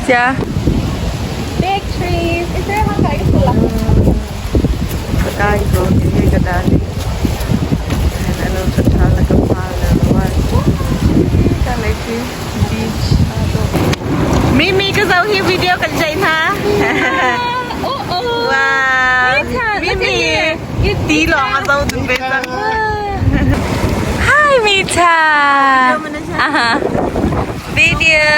Cia. Big trees. Is there a hang Kai ko hi ka dali. Ano sa thala ka pala. Ka leki beach. Mimi ka zau hi video kan jai na. Oh oh. Wow. Mimi. Ti long a zau dun be sang. Hi Mita. Aha. Video.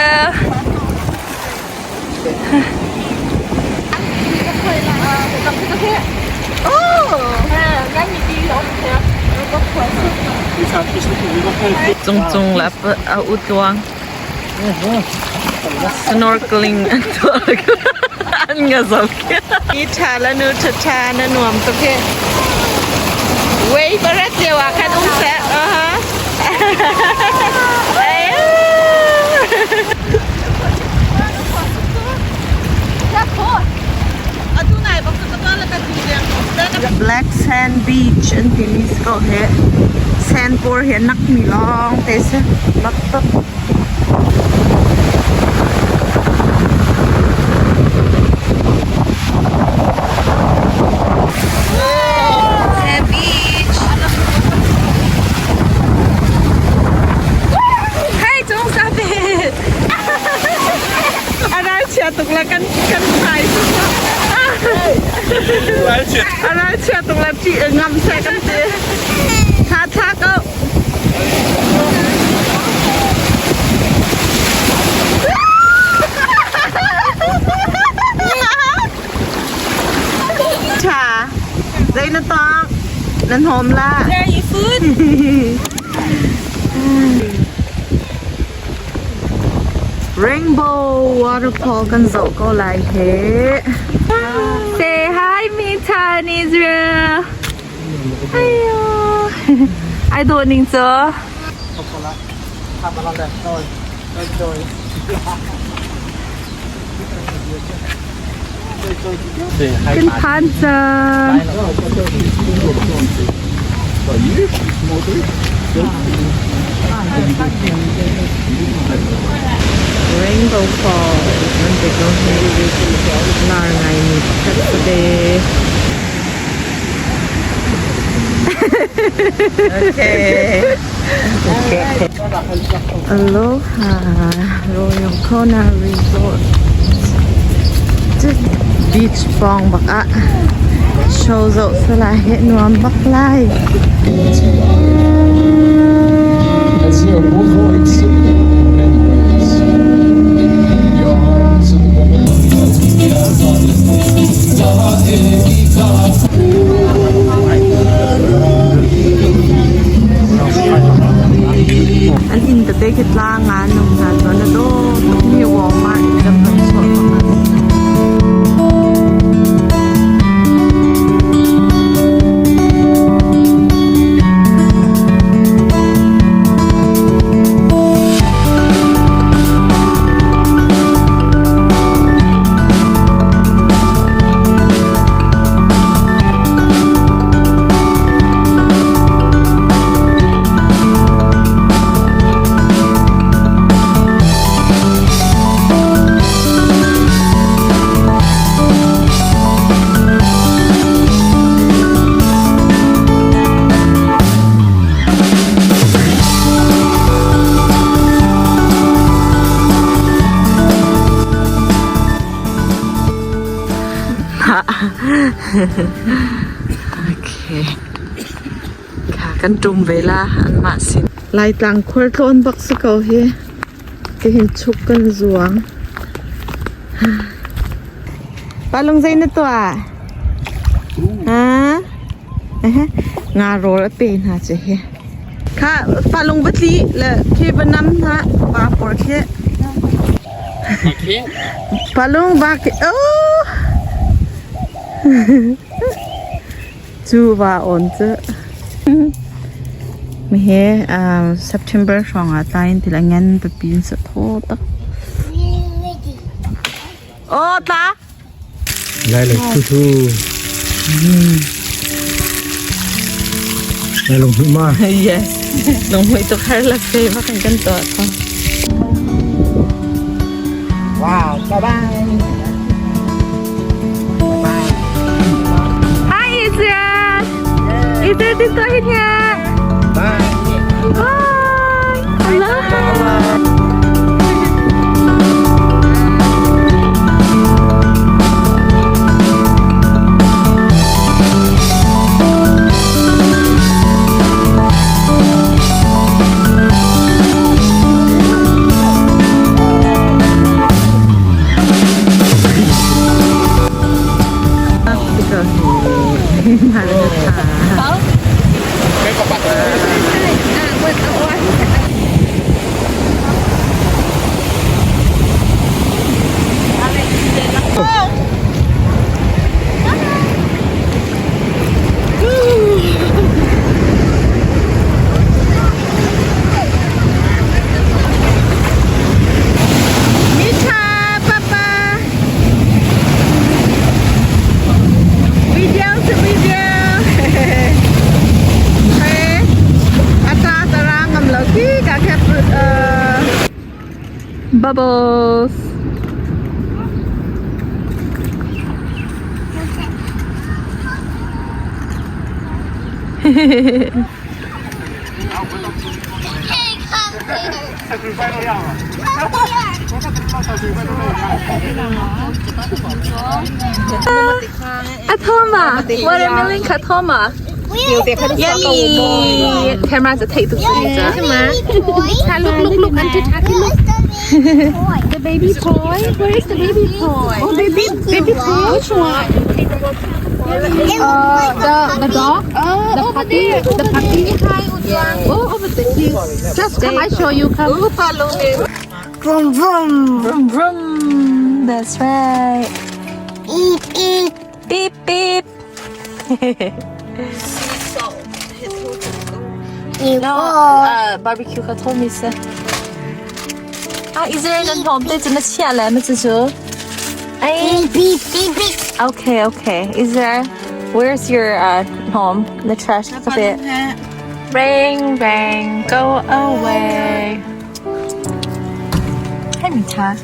Cung cung la a utluang. Snorkeling an tuah an nga zau khi. I tha la nu tha tha na nuam tuk he. Wei barat lio ah khan um seh. Aha. Black Sand Beach an timi si ko he. Sand por hi nak mi lawng te si. Mak tuk. Sand Beach. Hey, Chung, stop it. Arai chia tuk la kan kan thai. Arai chia tuk la ti ngam se kan ti. Tha tha ko. Tha. Dây nó to. Nan hom la. Where you food? Rainbow waterfall kan zoh ko lai he. Say hi, Mita and Israel. Ayo. Ai dawh ning cu. Kan phan cang. Rainbow Falls nan te ko hi lar ngai mi pakhat si ve. Okay. Aloha Royal Kona Resort. Beach pawng bak ah show zoh sala he nuam bak lai. An inn tete khi tlang ah an um hna cun a dawh tukmi Walmart in kan van chuah bak a si. Okay. Kha kan ṭum ve la anmah sin. Laitlang khualtlawn bak si ko hi. Tihin chuk kan zuang. Palung zei na tuah? Ha? Nga rawl a pe hna cu hi. Kha palung va tli le khi va nam hna pa por khi. Palung va khi oh. Cu va on cu. Mihi September hrawng ah tlai in til a ngan pipi in sa thaw tak. Oh tla. Lai le thu thu. Lai lung hmuh ma. Yes. Lung hmuih tuk har la fe ma kan kan tuah ko. Wow, bye bye. Bye. Hi Israel. Israel dito hinya. Bye. Bye. Aloha. Mita, Papa. Video to video. Hey. Ata tarang ngam lo ki ka kep Bubbles. Hey, come here. Come here. Atoma. Watermelon katoma. Yummy. Camera to take the Baby toy. Look, look, look. Auntie Taki, look. The baby toy. The baby toy. Where is the baby toy? Oh, baby, baby toy. Which one? It looks like a The dog? Oh, the over puppy? there. The puppy? Oh, over there. Please. Just come, I show you. Come. Vroom vroom. Vroom, vroom. That's right. Eat eat. Beep, beep. Eat No, all. barbecue 和 Thomas。啊，Israel 人同对怎么起来么？这是。哎 Beep beep beep beep. Okay, okay. Israel, where's your home? The trash a bit. Ring, ring, go away. Hi, Mita.